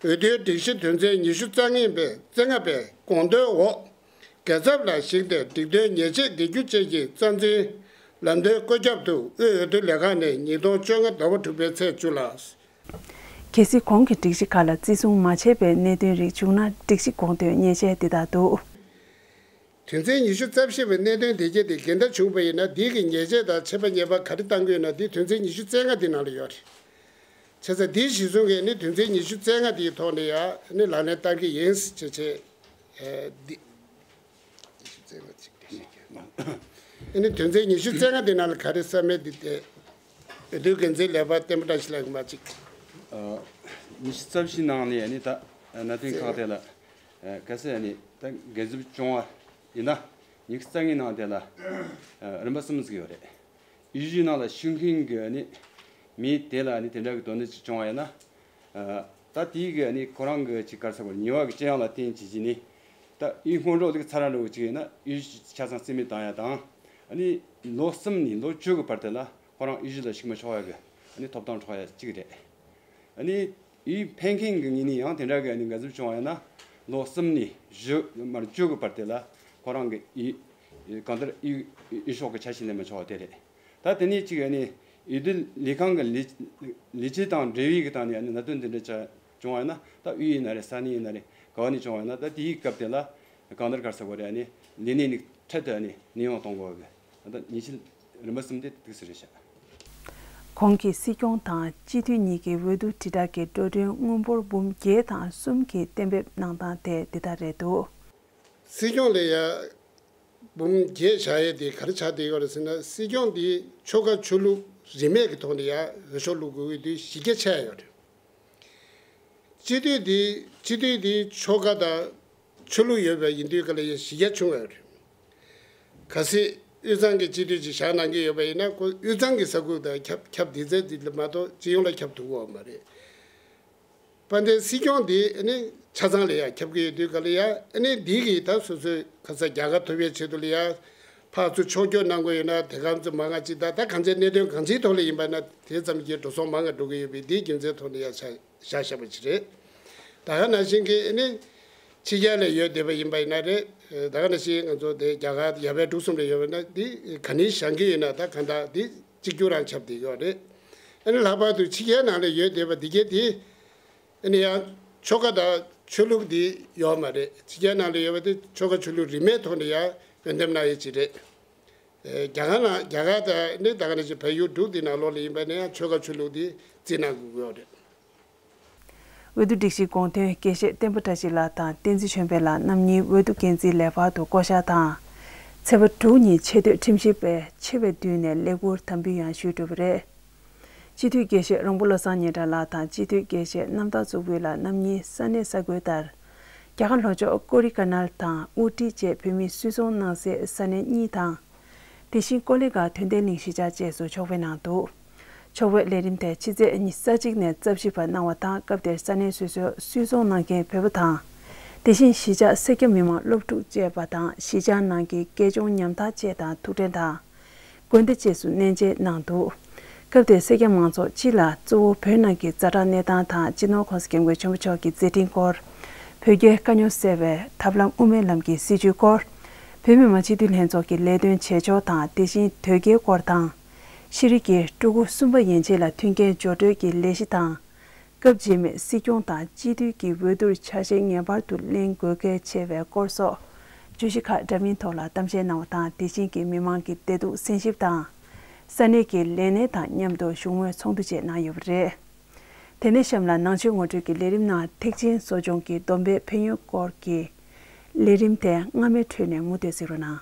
འོས་བསྡུའི་སྒྲིག་གཞི་དོན་ཚན་ཉི་ཤུ་རྩ་ལྔ་པའི་རྩ་ལྔ་པའི་དགོངས་དོན་འོག་གེ་ཚབ་ལ་གཞིགས་ཏེ་སྒྲིག་དོན་ཉེས་ཆད་འདེད་རྒྱུ་བཅས་ཀྱི་རྩ་འཛིན་ལམ་སྟོན་བཀོད་ཁྱབ་ཏུ་དབུས་འོས་བསྡུ་ལས་ཁང་ནས་ཉིས་སྟོང་བཅོ་ལྔ་ཟླ་བ་དྲུག་པའི་ཚེས་བཅུ་ལ། གལ་སྲིད་གོང་གི་སྒྲིག་གཞི་ཁག་ལ་བརྩི་སྲུང་མ་བྱས་པའི་གནད་དོན་རིགས་བྱུང་ན་སྒྲིག་གཞི་དགོངས་དོན་ཉེས་ཆད་འདི་ལྟར་འདུག་དོན་ཚན་ཉི་ཤུ་རྩ་བཞི་པའི་གནད་དོན་དེ་གྱད་དེ་འགལ་ཟླ་བྱུང་བ་ཡིན་ན། འདི་གི་ཉེས་ཆད་དང་ཆད་པ་ཉེས་པ་ག་རེ་གཏང་དགོས་ན་འདི་དོན་ཚན་ཉི་ཤུ་རྩ་ལྔ་འདི་ནང་ལ་ཡོད་རེད། བྱས་ཙང་འདི་གཞི་བཟུང་གིས་ནི་དོན་ཚན་ཉི་ཤུ་རྩ་ལྔ་འདིའི་ཐོག་ནས་ཡང་ནི་ལག་ལེན་བསྟར་གྱི་ཡིན་ཟེར་བྱས་བྱས། ཨེ། འདི། ཨ་ནི་དོན་ཚན་ཉི་ཤུ་རྩ་ལྔ་དེ་ནང་ལ་ག་རེ་གསར་མེད་འདི་དེ། འོས་བསྡུའི་འགན་འཛིན་ལས་འཕར་བསྟན་པ་བཀྲ་ཤིས་ལགས་ཀྱིས་མ་གཅིག་ཉི་ཤུ་རྩ་བཞི་ནང་ནས་ནི་ད་གནད་དོན་ཁག་དེ་ལ་གལ་སྲིད་ནི་ད་འགལ་འཛུལ་བྱུང་བ་ཡིན་ན། ཉི་ཤུ་རྩ་ལྔའི་ནང་དེ་ལ་རིམ་པ་གསུམ་ཟིག་ཡོད་རེད། ཡུལ་གཞིའི་ནང་ལ་ཞུགས་མཁན་གྱི་ནི་མི་དེ་ལ་ནི་དེ་འདྲ་གི་དོན་གནད་ཅིག་བྱུང་བ་ཡིན་ན། ད་དེའི་གི་ནི་ཁོ་རང་གི་ཅིག་ག་རེ་ཟེར་དགོས་རེད། ཉེས་པ་གི་ཅི་ཡང་ལ་བརྟེན་བྱས་ཀྱི་ནི། ད་ཡུལ་སྔོན་འགྲོ་ལུགས་ཚར་ར་འགྲོ་གི་ཅིག་ཡིན་ན་ཡུལ་གཞི་ཆ་ཚང་རྩིས་མེད་བཏང་ཡ་དང་། ཨ་ནི་ལོ་གསུམ་ནས་ལོ་བཅུ་གི་བར་དེ་ལ་ཁོ་རང་ཡུལ་གཞི་ལ་ཞུགས་མི་ཆོག་ཡ་གི་ཨ་ནི་ཐོབ་ཐང་འཕྲོག་ཡ་གཅིག་རེད། ཨ་ནི་ཡུལ་འཕེན་མཁན་གྱི་ངོས་ནས་ཡང་དེ་འདྲ་གི་ཨ་ནི་འགལ་འཛུལ་བྱུང་བ་ཡིན་ན། ལོ་གསུམ་ནས་བཞི་མར་བཅུ་གི་བར་དེ་ལ་ཁོ་རང་གི་ཡུལ་གང་ལྟར་ཡུལ་ཡུལ་ཤོག་གི་ཆ་ཤས་ལེན་མི་ཆོག་པ་དེ་རེད། ད་དེ་ནས་གཅིག་ཨ་ནི་འོས་བསྡུ་ལས་ཁང་གི་ལས་ལས་བྱེད་དང་འབྲེལ་བའི་གི་སྟེང་ནས་ཨ་ནི་གནད་དོན་དེ་འདྲ་ཆ་བྱུང་བ་ཡིན་ན། ད་དབུས་ཡིན་ན་རེད། ས་གནས་ཡིན་ན་རེད། ག་བ་ནས་བྱུང་བ་ཡིན་ན། ད་དེའི་སྐབས་དེ་ལ་གང་ལྟར་ག་རེ་ཟེར་དགོས་རེད། ཨ་ནི་ལས་གནས་ནས་འཕྲལ་དུ་ཨ་ནི་གནས་དབྱུང་གཏོང་དགོས་གི། ད་ཉེས་ཆད་རིམ་པ་གསུམ་དེ་ཏོག་ཙམ་རེད་ཤག་གོང་གི་སྲིད་སྐྱོང་དང་སྤྱི་འཐུས་གཉིས་ཀྱི་འོས་བསྡུ་དྲིལ་བསྒྲགས་ཀྱི་འགྲོ་གྲོན་དངུལ་འབོར་འབུམ་བརྒྱད་དང་གསུམ་གྱི་གཏན་འབེབས་གནང་སྟངས་དེ་འདི་ལྟར་རེད་འདུག་སྲིད་སྐྱོང་ལ་ཡ་འབུམ་བརྒྱད་བཞག་ཡས་དེ་ག་རེ་ཆགས་བསྡད་ཡོད་རེད་ཟེར་ན། སྲིད་སྐྱོང་འདི་ཆོལ་ཁ་ཆོས་ལུགས་རིས་མེད་ཀྱི་ཐོག་ནས་ཡ་འོས་ཤོག་བླུག་དགོས་ཀྱི་དུས་གཞི་རྒྱ་ཆེ་ཡོད་རེད། སྤྱི་འཐུས་འདི་སྤྱི་འཐུས་འདི་ཆོལ་ཁ་དང་ཆོས་ལུགས་ཡོད་པ་ཡིན་དུས་ག་ལ་ཡ་གཞི་རྒྱ་ཆུང་བ་རེད། གལ་སྲིད་དབུས་གཙང་གི་སྤྱི་འཐུས་ཅིག་བཞག་གནང་གི་ཡོད་པ་ཡིན་ན། ཁོ་དབུས་གཙང་གི་ས་ཁུལ་དང་ཁྱབ་ཁྱབ་བསྡད་ཚད་འདི་ལ་མ་གཏོགས་སྤྱི་ཡོངས་ལ་ཁྱབ་ཐུབ་ཀྱི་ཡོད་མ་རེད། དཔལ་ལྡན་སྲིད་སྐྱོང་འདི་ཨ་ནི་ཆ་ཚང་ལ་ཡ་ཁྱབ་ཀྱི་ཡོད་དུས་ག་ལ་ཡ། ཨ་ནི་འདི་གིས་ད་སོ་སོའི་ཁ་ས་རྒྱལ་ཁ་ཐོབ་པའི་ཆེད་དུ་ལ་ཡ། ཕར་ཚུར་ཕྱོགས་བསྐྱོད་གནང་དགོས་ཡོད་ན་དེ་ག་ཚོད་མང་ང་ཅིག་ད་ད་གང་ཅི་གནད་དོན་གང་ཅིའི་ཐོག་ལ་ཡིན་པ་ན་དེ་ཙམ་གྱིས་འགྲོ་སོང་མང་ང་འགྲོ་གི་ཡོད་པས། འདིའི་རྒྱུ་མཚན་ཐོག་ནས་ཡ་ཆ་བཞག་བཞག་པ་ཅིག་རེད། ད་ག་ནང་བཞིན་གྱི་ཨ་ནི་ཕྱི་རྒྱལ་ལ་ཡོད་བསྡད་པ་ཡིན་པ་ཡིན་ན་རེད། ད་ག་ནང་བཞིན་ང་ཚོ་དེ་རྒྱ་གར་ཡ་ཝན་འབྲུག་གསུམ་ལ་ཡོད་པ་ན་འདི་ག་ནས་བཞེངས་ཀྱི་ཡོད་ན་ད་གང་ལྟར་འདི་གཅིག་གྱུར་རང་ཁྱབ་བསྡད་ཡོད་རེད། ཨ་ནི་ལྷག་པར་དུ་ཕྱི་རྒྱལ་ནང་ལ་ཡོད་བསྡད་པ་འདི་གས་དེ། ཨ་ནི་ཡང་ཆོལ་ཁ་དང་ཆོས་ལུགས་འདི་ཡོད་མ་རེད། ཕྱི་རྒྱལ་ནང་ལ་ཡོད་པ་དེ་ཆོལ་ཁ་ཆོས་ལུགས་རིས་མེད་ཐོག་ནས་ཡང་འོས་འདེམས་གནང་ཡས་ཅིག་རེད། ཨེ། རྒྱ་གར་ནང་རྒྱ་གར་དང་ནི་ད་ག་ནང་བཞིན་བལ་ཡུལ་འབྲུག་འདི་ནང་ལོགས་ལ་ཡིན་པ་ནས་ཡང་ཆོལ་ཁ་ཆོས་ལུགས་འདི་རྩིས་གནང་དགོས་ཀྱི་ཡོད་རེད། འོས་བསྡུ་སྒྲིག་གཞིའི་དགོངས་དོན་དགེ་བཤེས་བསྟན་པ་བཀྲ་ཤིས་ལགས་དང་བསྟན་འཛིན་ཆོས་འཕེལ་ལགས་རྣམ་གཉིས་འོས་བསྡུ་འགན་འཛིན་ལས་འཕར་དུ་བསྐོ་གཞག་དང་། ཚེས་པ་དྲུག་ཉིན་ཆེས་མཐོའི་ཁྲིམས་ཞིབ་པས་ཆེ་བའི་མདུན་ནས་ལས་འཁུར་དམ་འབུལ་ཡང་ཞུས་གྲུབ་པ་རེད། སྤྱི་འཐུས་དགེ་བཤེས་རོང་པོ་བློ་བཟང་སྙན་གྲགས་ལགས་དང་སྤྱི་འཐུས་དགེ་བཤེས་རྣམ་དག་གཙུག་ཕུད་ལགས་རྣམ་གཉིས་ས་གནས་གསར་འགོད་ལྟར། རྒྱ་གར་ལྷོ་ཕྱོགས་ཀོ་རི་ཀ་ནལ་དང་ཨུ་ཏྲི་བཅས་བོད་མིས་སུད་ཚོང་གནང་སའི་ས་གནས་གཉིས་དང་། དེ་བཞིན་ཀོ་ལི་གྷལ་དོན་ལྡན་གླིང་གཞིས་ཆགས་བཅས་སུ་ཕྱོགས་ཕེབས་གནང་འདུག་ཕྱོགས་ཕེབས་ལས་རིམ་དེ་ཕྱི་ཚེས་ཉི་ཤུ་རྩ་གཅིག་ནས་རྩ་བཞི་བར་གནང་བ་དང་། སྐབས་དེར་ས་གནས་སོ་སོར་སུད་ཚོང་གནང་མཁན་བོད་པ་དང་། དེ་བཞིན་གཞིས་ཆགས་སེར་སྐྱ་མི་མང་སློབ་ཕྲུག་བཅས་པ་དང་གཞིས་ཆགས་ནང་གི་སྐད་སྦྱོང་ཉམ་ཐག་བཅས་དང་ཐུག་འཕྲད་དང་། དགོན་སྡེ་བཅས་སུ་གནས་མཇལ་གནང་འདུག་སྐབས་དེར་སེར་སྐྱ་མང་ཚོགས་སྤྱི་ལ་གཙོ་བོ་བོད་ནང་གི་ཛ་དྲག་གནས་སྟངས་དང་སྤྱི་ནོར་༸གོང་ས་༸སྐྱབས་མགོན་ཆེན་པོ་མཆོག་གི་མཛད་འཕྲིན་སྐོར། བོད་རྒྱའི་དཀའ་རྙོག་སེལ་བའི་ཐབས་ལམ་དབུ་མའི་ལམ་གྱི་སྲིད་བྱུས་སྐོར། བོད་མི་མང་སྤྱི་འཐུས་ལྷན་ཚོགས་ཀྱི་ལས་དོན་བྱེད་ཕྱོགས་དང་དེ་བཞིན་དོལ་རྒྱལ་སྐོར་དང་། ཤེས་རིག་གིས་སྤྲུལ་སྐུ་གསུམ་པ་ཡན་ཆད་ལ་མཐུན་རྐྱེན་སྦྱོར་སྤྲོད་ཀྱི་ལས་གཞི་དང་། སྐབས་རྗེས་མའི་སྲིད་སྐྱོང་དང་སྤྱི་འཐུས་ཀྱི་འོས་བསྡུར་ཆ་ཤས་ངེས་པར་དུ་ལེན་དགོས་གལ་ཆེ་བའི་སྐོར་སོགས། བརྗོད་གཞི་ཁག་འདྲ་མིན་ཐོག་ལ་གཏམ་བཤད་གནང་བ་དང་། དེ་བཞིན་གྱི་མི་མང་གི་བདེ་སྡུག་གསན་ཞིབ་དང་། ས་གནས་ཀྱི་ལས་སྣེ་དང་མཉམ་དུ་བཞུགས་མོལ་ཚོགས་འདུ་བཅས་གནང་ཡོད་པ་རེད། དེ་ནས་གཤམ་ལ་ནང་ཆོས་ངོ་སྤྲོད་ཀྱི་ལས་རིམ་ནང་ཐེག་ཆེན་གསོ་སྦྱོང་གི་སྡོམ་པའི་ཕན་ཡོན་སྐོར་གྱི་ལས་རིམ་དེ་སྔ་མའི་ཁྲོད་ནས་མུ་མཐུད་གཟིགས་རོགས་གནང་།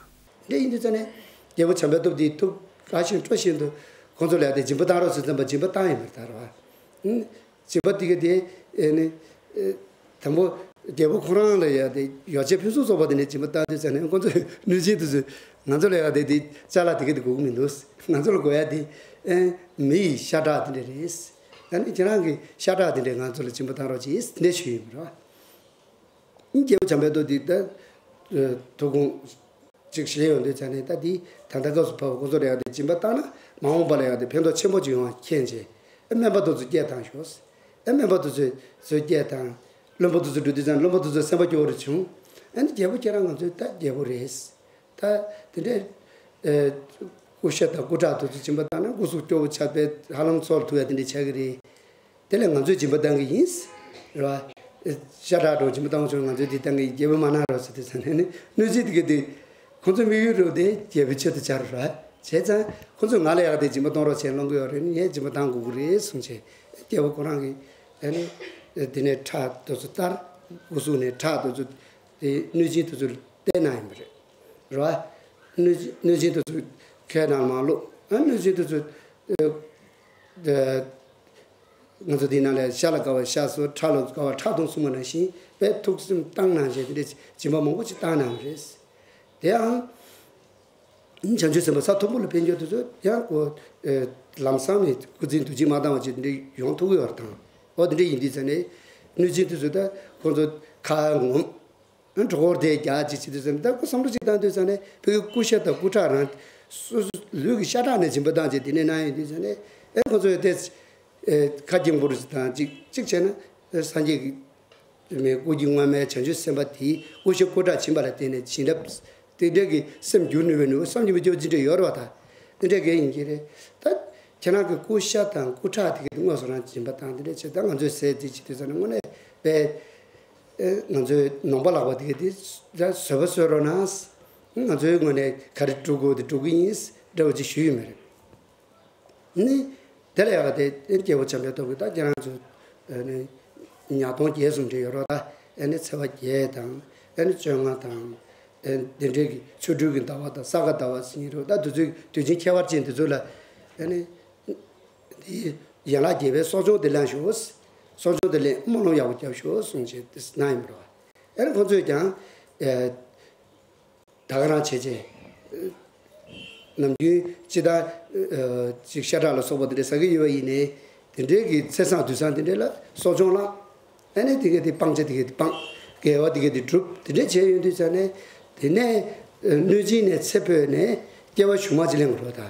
འདི་ཡིན་དུས་ཙང་ནས་རྒྱལ་པོ་བྱམས་པའི་སྟོབས་འདི་ཐུགས་དགའ་ཞིང་སྤྲོ་བཞིན་དུ་ཁོང་ཚོ་ལ་དེ་སྦྱིན་པ་བཏང་རོགས་ཟེར་བསམ་པ་སྦྱིན་པ་བཏང་ཡིན་པར་ཐལ་བ། སྦྱིན་པ་དེ་ག་དེ་ཨེ་ནི་ཨེ་དང་པོ་རྒྱལ་པོ་ཁོ་རང་ལ་ཡང་དེ་ཡོ་བྱད་ཕུན་སུམ་ཚོགས་པ་དེ་ནས་སྦྱིན་པ་བཏང་དུས་ཙང་ནས་ཁོང་ཚོས་གནོད་སྦྱིན་དེ་ཚོས་ང་ཚོ་ལ་ཡང་དེ་དེ་ཅ་ལག་དེ་ག་དེ་དགོས་ཀྱི་མི་འདུག་ང་ཚོ་ལ་དགོས་ཡ་དེ་ཨེ་མི་ཡི་ཤ་ཁྲག་དེ་འདྲ་རེད། ཡང་ནི་ཁྱེད་རང་གི་ཤ་ཁྲག་དེ་འདྲས་ང་ཚོ་ལ་སྦྱིན་པ་བཏང་རོགས་གྱིས་དེ་འདྲས་ཞུས་ཡོད་པ་རེད། རྒྱལ་པོ་བྱམས་པའི་ཏོག་འདི་ད་ཐུགས་དགོངས་ཅིག་བཞེས་ཡོང་དུས་ཙང་ནས་ད་འདི་ད་ལྟ་སྐབས་སུ་བབ་པ་ཁོ་ཚོ་ལ་ཡང་དེ་སྦྱིན་པ་བཏང་ན་མ་འོངས་པ་ལ་ཡང་དེ་ཕན་ཐོགས་ཆེན་པོ་ཅིག་ཡོང་བ་མཁྱེན་བྱས། ཨེ་སྨན་པ་དེ་ཚོ་སྐད་བཏང་ཤོག་ཨེ་སྨན་པ་དེ་ཚོས་ཚོས་སྐད་བཏང་། བློན་པོ་དེ་ཚོ་འགྲོ་དུས་ཙང་བློན་པོ་དེ་ཚོ་སེམས་པ་སྐྱོ་བོ་རུ་བྱུང་། ཨ་ནི་རྒྱལ་པོ་ཁྱེད་རང་ང་ཚོའི་ད་རྒྱལ་པོ་རེད། ད་དེ་འདྲའི་ཨེ་སྐུ་ཤ་དང་སྐུ་ཁྲག་དེ་ཚོ་སྦྱིན་པ་བཏང་ན་སྐུ་གཟུགས་སྐྱོ་བོ་ཆགས་པས་ཧ་ལམ་འཚོ་ལ་ཐུག་ཡ་དེ་འདྲ་ཆགས་ཀྱི་རེད། དེ་ལས་ང་ཚོས་སྦྱིན་པ་བཏང་གི་ཡིན། རེད་བ། ཤ་ཁྲག་འགྲོ་སྦྱིན་པ་བཏང་བྱུང་ང་ཚོས་དེ་བཏང་གི་ཡིན། རྒྱལ་པོས་མ་གནང་རོགས་ཟེར་དུས་ཙང་ནས་ནི་གནོད་སྦྱིན་དེ་ག་དེ་ཁོང་ཚོའི་དམིགས་ཡུལ་རུ་དེ་རྒྱལ་པོའི་ཆེད་དུ་བྱ་རུ་ར་བྱས་ཙང་ཁོང་ཚོས་ང་ལ་ཡག་དེ་སྦྱིན་པ་གཏོང་རོགས་བྱས་གནང་གི་ཡོད་རེད། ངས་སྦྱིན་པ་བཏང་དགོས་ཀྱི་རེད་གསུངས་བྱས་རྒྱལ་པོ་ཁོ་རང་གིས་ཨ་ནི་དེ་ནས་ཁྲག་དེ་ཚོ་ལྟར་སྐུ་གཟུགས་ནས་ཁྲག་དེ་ཚོ་དེ་གནོད་སྦྱིན་དེ་ཚོ་བསྟན་གནང་ཡིན་པ་རེད། རེད་བ། གནོད་སྦྱིན་གནོད་སྦྱིན་དེ་ཚོ་ཁའི་ནང་མ་བླུགས། ཨ་གནོད་སྦྱིན་དེ་ཚོ་ཨ་ཨ་ང་ཚོ་འདི་ནང་ལ་ཤ་ལ་དགའ་བ་ཤ་ཟོ། ཁྲག་ལ་དགའ་བ་ཁྲག་འཐུང་གསུངས་པ་ནང་བཞིན་དཔེ་ཐུགས་སེམས་བཏང་གནང་བྱས་དེ་འདྲའི་སྦྱིན་པ་མང་པོ་ཅིག་བཏང་གནང་བ་རེད། དེའང་བྱང་ཆུབ་སེམས་དཔའ་ས་མཐོན་པོ་ལ་ཕན་རྒྱུ་དེ་ཚོ་ཡང་ཁོ་ཨེ་ལམ་སང་ནས་སྐུ་ཚེ་འདུ་བྱེད་མ་བཏང་བ་ཅིག་དེ་འདྲ་ཡོང་ཐུབ་ཀྱི་ཡོད་རེད་དང་། འོ་དེ་འདྲ་ཡིན་དུས་ཙང་ནས་གནོད་སྦྱིན་དེ་ཚོ་ད་ཁོང་ཚོ་ཁ་ངོམ། གྲོད་ཁོག་དེ་རྒྱག་ཅིག་བྱེད་དུས་ཙམ་ད་ཁོ་བསམ་བློ་ཅིག་བཏང་དུས་ཙམ་ནས་བོད་ཀྱི་སྐུ་ཤ་དང་སྐུ་ཁྲག་རང་སོ་སོ་ལུས་ཀྱི་ཤ་ཁྲག་ནས་སྦྱིན་པ་བཏང་བྱས་དེ་ནས་གནང་ཡོང་དུས་ཙམ་ནས་ཨེ་ཁོ་ཚོས་དེ་ཨེ་ཁ་སྐྱེངས་པོ་རུ་ཅིག་དང་ཅིག་ཅིག་བྱས་ན་ཨེ་སངས་རྒྱས་ཀྱི་མའི་སྐུ་རྒྱུད་དངོས་མའི་བྱང་ཆུབ་སེམས་དཔའ་དེའི་སྐུ་ཤ་སྐུ་ཁྲག་བྱིན་པ་ལ་བརྟེན་ནས་བྱིན་རླབས་དེ་འདྲ་གི་སེམས་འགྱུར་ནུས་པའི་ནུས་པ་བསམ་གྱིས་མི་ཁྱབ་ཅིག་འདྲ་ཡོད་རེད་བ། ད་དེ་འདྲ་གས་ཡིན་གྱི་རེད། ད་ཁྱེད་རང་གི་སྐུ་ཤ་དང་སྐུ་ཁྲག་དེ་གི་དངོས་སུ་རང་སྦྱིན་པ་བཏང་དེ་འདྲ་བྱས། ད་ང་ཚོས་ཟས་དེ་བྱེད་དུས་ཙམ་ནས་དངོས་གནས་དཔེ། ཨེ་ང་ཚོའི་ནང་པ་ལག་པ་དེ་ག་དེ་ད་བཟོད་པ་བཟོད་རོགས་གནང་། ང་ཚོའི་ངོས་ནས་ག་རེ་སྒྲུབ་དགོས་དེ་སྒྲུབ་ཀྱི་ཡིན་འདྲ་བོ་ཅིག་ཞུས་ཡོད་མ་རེད། ནི་དེ་ལ་ཡག་ག་དེ་རྒྱལ་པོ་བྱམས་པའི་སྟོབས་ཀྱིས་ད་ཁྱེད་རང་ཚོ་ཨ་ནི་ཉ་སྟོང་བརྒྱད་གསུམ་འདྲ་ཡོད་རོགས། ད་ཨ་ནི་ཚེས་པ་བརྒྱད་དང་ཨ་ནི་བཅོ་ལྔ་དང་ཨ་ནི་དེ་འདྲའི་གི་ཆོ་འཕྲུལ་གྱི་ཟླ་བ་དང་ས་ག་ཟླ་བ་ཟེར་གྱི་རེད། ད་དུས་ཚོད་དུས་ཆེན་ཁྱད་པར་ཅན་དེ་ཚོ་ལ་ཨ་ནི། དེ་ཡན་ལག་བརྒྱད་པའི་གསོ་སྦྱོང་དེ་ལེན་ཤོག་གསོ་སྦྱོང་དེ་ལེན་སྨོན་ལམ་ཡག་པོ་རྒྱབ་ཤོག་གསུངས་བྱས་དེ་གནང་ཡིན་པ་རེད་བ། ཨ་ནི་ཁོང་ཚོས་ཀྱང་ཨེ་ད་ག་རང་བྱས་བྱས་ནམ་རྒྱུན་སྤྱི་བཏང་ཨེ་ཅིག་ཤ་ཁྲག་ལ་སོགས་པ་དེ་འདྲ་ཟ་གི་ཡོད་པ་ཡིན་ནའི་དེ་འདྲའི་གི་ཚེས་བཟང་དུས་བཟང་དེ་འདྲ་ལ་གསོ་སྦྱོང་བླངས། ཨ་ནི་དེ་ག་དེ་སྤང་བྱ་དེ་ག་དེ་སྤང་། དགེ་བ་དེ་ག་དེ་སྒྲུབ། དེ་འདྲ་བྱས་ཡོང་དུས་ཙང་ནས་དེ་ནས་གནོད་སྦྱིན་ནས་ཚེ་འཕོས་ནས་སྐྱེ་བ་གཞུག་མ་ཅིག་ལེན་དགོས་རེད་བ། ད་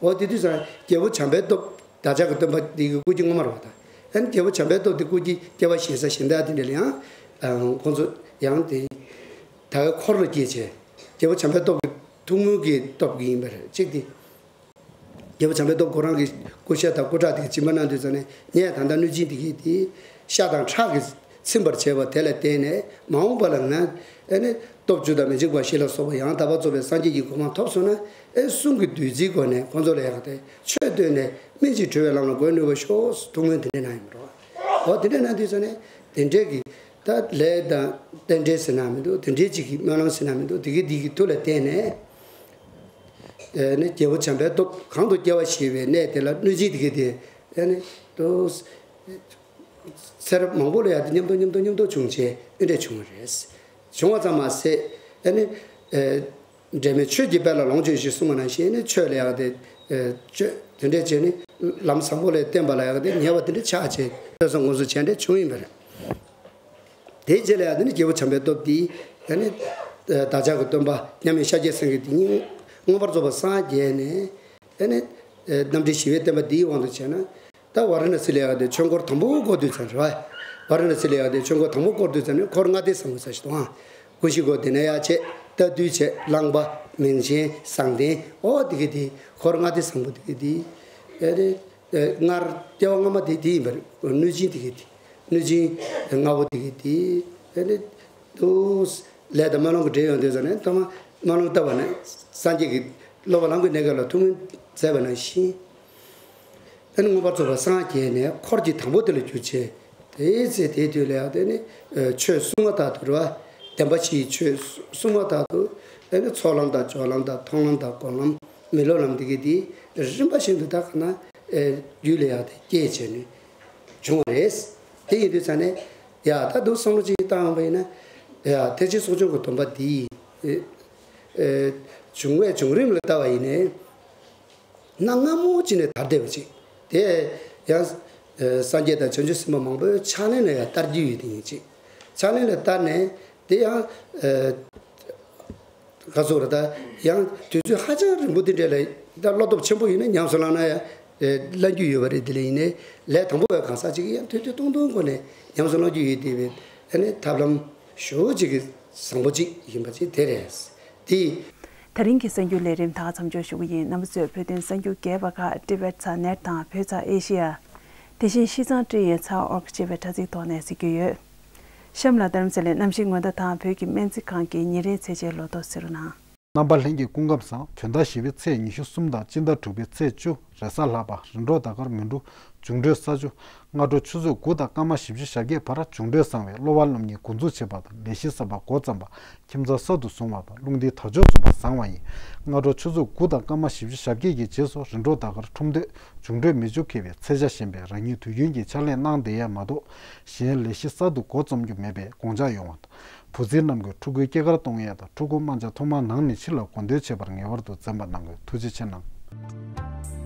འོ་དེ་དུས་ཙང་རྒྱལ་པོ་བྱམས་པའི་སྟོབས་བདག་ཅག་གི་སྟོན་པ་དེ་གི་སྐུ་རྒྱུད་སྔོན་མ་རེད་བ། ད་ཨ་ནི་རྒྱལ་པོ་བྱམས་པའི་སྟོབས་དེ་སྐུ་རྒྱུད་སྐྱེ་བ་གཞན་ས་གཞན་དག་དེ་འདྲ་ལ་ཡང་ཁོང་ཚོ་ཡང་དེ་ད་ག་འཁོར་ལ་སྐྱེས་བྱས་རྒྱལ་པོ་བྱམས་པའི་སྟོབས་ཀྱི་ཐུགས་སྨོན་གྱི་སྟོབས་ཀྱིས་ཡིན་པ་རེད། གཅིག་དེ། རྒྱལ་པོ་བྱམས་པའི་སྟོབས་ཁོ་རང་གི་སྐུ་ཤ་དང་སྐུ་ཁྲག་དེ་གི་སྦྱིན་པ་གནང་དུས་ཙང་ནས་ངས་ད་ལྟ་གནོད་སྦྱིན་དེ་གི་དེ་ཤ་དང་ཁྲག་གིས་ཚིམ་པར་བྱས་པ་དེ་ལ་བརྟེན་ནས་མ་འོངས་པ་ལ་ང་ཨེ་ནི་སྟོབས་བཅུ་དང་མི་འཇིགས་པ་བཞི་ལ་སོགས་པ་ཡང་དག་པར་རྫོགས་པའི་སངས་རྒྱས་ཀྱི་གོ་འཕང་ཐོབ་སོང་ན་ཨེ་གསུང་གི་བདུད་རྩིའི་སྒོ་ནས་ཁོང་ཚོ་ལ་ཡག་དེ་ཆོས་བསྟན་ནས་སྨིན་ཅིང་གྲོལ་བའི་ལམ་ལ་འགོད་ནུས་པ་ཤོག་ཐུགས་སྨོན་དེ་འདྲ་གནང་ཡིན་པ་རེད། འོ་དེ་འདྲ་གནང་དུས་ཙང་ནས་དེ་འདྲའི་གི་ད་ལས་དང་རྟེན་འབྲེལ་ཟེར་ན་མི་འདུག་དེ་འདྲའི་ཅིག་གི་སྨོན་ལམ་ཟེར་ན་མི་འདུག་དེ་གི་དེ་གི་མཐུ་ལ་བརྟེན་ནས། ཨེ་ནི་རྒྱལ་པོ་བྱམས་པའི་སྟོབས་གང་དུ་སྐྱེ་བ་བཞེས་པའི་གནས་དེ་ལ་གནོད་སྦྱིན་དེ་གའི་དེ་ཨེ་ནི་དུ་ཚེ་རབས་མང་པོ་ལ་ཡང་དེ་མཉམ་དུ་མཉམ་དུ་མཉམ་དུ་བྱུང་བྱས་ཨེ་འདྲས་བྱུང་བ་རེད། བྱུང་བ་ཙམ་མ་ཟད་ཨེ་ནི་ཨེ་འབྲལ་མེད་ཆོས་ཀྱི་དཔལ་ལ་ལོངས་སྤྱོད་ཅིང་གསུངས་པ་ནང་བཞིན་ཨེ་ནི་ཆོས་ལ་ཡང་དེ་ཨེ་སྤྱོད་དེ་འདྲས་བྱས་ནི་ལམ་བཟང་པོ་ལ་བརྟེན་པ་ལ་ཡང་དེ་ཉེ་བ་དེ་འདྲས་ཆགས་བྱས་ཐོས་བསམ་སྒོམ་གསུམ་བྱས་འདྲས་བྱུང་ཡིན་པ་རེད། དེའི་རྗེས་ལ་ཡང་དེ་ནི་རྒྱལ་པོ་བྱམས་པའི་སྟོབས་འདིས་ཡང་ནི་བདག་ཅག་གི་སྟོན་པ་མཉམ་མེད་ཤཱཀྱ་སེང་གེ་དེ་ཉིད་མངོན་པར་རྫོགས་པར་སངས་རྒྱས་ནས་ཡང་ནི་རྣམ་འདྲེན་ཞི་བའི་བསྟན་པ་འདིའི་དབང་དུ་བྱས་ན་ད་ཝཱ་ར་ཎ་སི་ལ་ཡང་དེ་ཆོས་འཁོར་དང་པོ་བསྐོར་དུས་ཙམ་རེད་བ། ཝཱ་ར་ཎ་སི་ལ་ཡང་དེ་ཆོས་འཁོར་དང་པོ་བསྐོར་དུས་ཙམ་ནས་འཁོར་ལྔ་སྡེ་བཟང་པོ་ཟེར་ཞིག་འདུག་ཨང་། ཀུན་གཞི་སྒོ་དེ་ན་ཡང་བྱས་རྟ་ཐུལ་བྱས་རླངས་པ་མིང་ཆེན་བཟང་ལྡན་འོ་དེ་གི་དེ་འཁོར་ལྔ་སྡེ་བཟང་པོ་དེ་གི་དེ་ཡང་ནི་སྔར་སྐྱེ་བ་སྔ་མ་དེ་དེ་ཡིན་པར་གནོད་སྦྱིན་དེ་གི་དེ། གནོད་སྦྱིན་ལྔ་པོ་དེ་གི་དེ་ཨེ་ནི་དུ་ ལས་དང་སྨོན་ལམ་གྱི་འབྲེལ་ཡོང་དུས་ཙམ་ནས་ཐོག་མར་སྨོན་ལམ་བཏབ་པ་ནས་སངས་རྒྱས་ཀྱི་སློབ་པ་ལམ་གྱི་གནས་སྐབས་ལ་ཐུགས་སྨོན་མཛད་པ་ནང་བཞིན། ཨ་ནི་མངོན་པར་རྫོགས་པར་སངས་རྒྱས་ནས་འཁོར་གྱི་དང་པོ་དེ་ལ་གྱུར་ཅིང་། དེའི་ཚེ་དེའི་དུས་ལ་ཡང་དེ་ནི་ཆོས་གསུང་མ་ཐག་ཏུ་རེད་བ། བདེན་པ་བཞིའི་ཆོས་གསུང་མ་ཐག་ཏུ། དེ་ནི་ཚོགས་ལམ་དང་སྦྱོར་ལམ་དང་མཐོང་ལམ་དང་སྒོམ་ལམ་མི་སློབ་ལམ་འདི་གའི་དེ་རིམ་པ་བཞིན་དུ་ད་ག་ན་རྒྱུད་ལ་ཡང་དེ་སྐྱེས་བྱས་ནས་བྱུང་བ་རེད། དེ་ཡིན་དུས་ཙང་ནས་ཡ་ད་འདུག་བསམ་བློ་ཅིག་བཏང་བ་ཡིན་ན། ཡ་ཐེག་ཆེན་གསུང་རབ་ཀྱི་སྡོམ་པ་འདི་ཡི་བྱུང་བའི་བྱུང་རིམ་ལ་ལྟ་བ་ཡིན་ནའི། གནའ་སྔ་མོ་ཅིག་ནས་དར་བསྡད་པ་ཅིག་དེ་ཡང་སངས་རྒྱས་དང་བྱང་ཆུབ་སེམས་དཔའ་མང་པོའི་ཕྱག་ལེན་ལ་ཡང་བསྟར་རྒྱུ་ཡོད་དེ་ཡིན་ཅིག་ཕྱག་ལེན་ལ་བསྟར་ནས་དེ་ཡང་ག་ཚོད་རེད། ད་ཡང་དུས་ཚོད་ཧ་ཅང་རིང་པོ་དེ་འདྲ་ལ་ད་བློ་སྟོབས་ཆེན་པོ་ཡིན་ན་ཉམས་སུ་བླངས་ན་ཡང་བླང་རྒྱུ་ཡོད་པ་རེད། དེ་ལ་ཡིན་ནའི་ལས་དང་པོ་བའི་གང་ཟག་ཅིག་གིས་ཡང་ཐུང་ཐུང་ཐུང་ཐུང་སྒོ་ནས་ཉམས་སུ་བླང་རྒྱུ་ཡོད་དེ་བས་ཨ་ནི་ཐབས་ལམ་ཞེ་པོ་ཅིག་གི་བཟང་པོ་ཅིག་ཡིན་པ་ཅིག་དེ་རེད། དེ། ད་རིང་གི་གསར་འགྱུར་ལས་རིམ་དག་མཚམས་འཇོག་ཞུ་གི་ཡིན། རྣམ་པ་ཚོས་བོད་དོན་གསར་འགྱུར་རྒྱས་པ་ཁག Tibet Net དང་བོད་ཚ་ཨེ་ཤི་ཡ། དེ་བཞིན་ཤིས་ཙང་ཀྲི་ཡན་ཚ་ཨོར་ཅེས་པའི་དྲ་ཚིགས་ཐོག་ནས་གཟིགས་རྒྱུ་ཡོད། གཤམ་ལ་རྡ་རམ་ས་ལའི་གནམ་གཤིས་སྔོན་བརྡ་དང་བོད་ཀྱི་སྨན་རྩིས་ཁང་གི་ཉིན་རེའི་ཚེས་ཆའི་ལོ་ཐོ་གཟིགས་རོགས་གནང་། རྣམ་པ་ལྷན་རྒྱས་སྐུ་ཁམས་བཟང་། བོད་ཟླ་བཞི་པའི་ཚེས་ཉི་ཤུ་གསུམ་དང་སྤྱི་ཟླ་དྲུག་པའི་ཚེས་བཅུ། རེས་གཟའ་ལྷག་པ། རིམ་གྲོ་ཟླ་སྐར་མི་འགྲོ། འབྱུང་འཕྲོད་ས་བཅུ། སྔ་དྲོ་ཆུ་ཚོད་དགུ་དང་སྐར་མ་བཞི་བཅུ་ཞེ་བརྒྱད་བར་འབྱུང་འཕྲོད་བཟང་བས་གློ་བ་རྣམ་གཉིས་འགོ་འཛུགས་བྱེད་པ་དང་ལས་གཞི་གསར་པ་འགོ་བརྩམས་པ། ཁྱིམ་ཚང་གསར་དུ་བཟུང་བ་དང་རླུང་རྟའི་དར་ལྕོག་འཛུགས་པ་བཟང་བ་ཡིན། སྔ་དྲོ་ཆུ་ཚོད་དགུ་དང་སྐར་མ་བཞི་བཅུ་ཞེ་བརྒྱད་ཀྱི་རྗེས་སུ་རིམ་གྲོ་ཟླ་སྐར་ཁྲུམས་སྟོད། འབྱུང་འཕྲོད་མེ་ཆུ་འཁེལ་བའི་ཚེས་ཆ་བཞིན་པས་རང་ཉིད་དུས་རྒྱུན་གྱི་ཕྱག་ལས་གནང་བསྡད་ཡས་མ་གཏོགས་གཞན་ལས་གཞི་གསར་དུ་འགོ་རྩོམ་རྒྱུ་མེད་པས་དགོངས་འཇགས་ཡོང་བ་དང་། བུ་ཚའི་རྣམས་ཀྱིས་ཕྲུ་གུའི་སྐྱེས་སྐར་གཏོང་ཡས་དང་ཕྲུ་གུ་དམར་འབྱར་ཐོག་མར་ནང་ནས་ཕྱི་ལ་གོ་འདོད་བྱེད་པར་ངེས་པར་དུ་འཛེམ་པ་གནང་དགོས། ཐུགས་རྗེ་ཆེ་གནང་།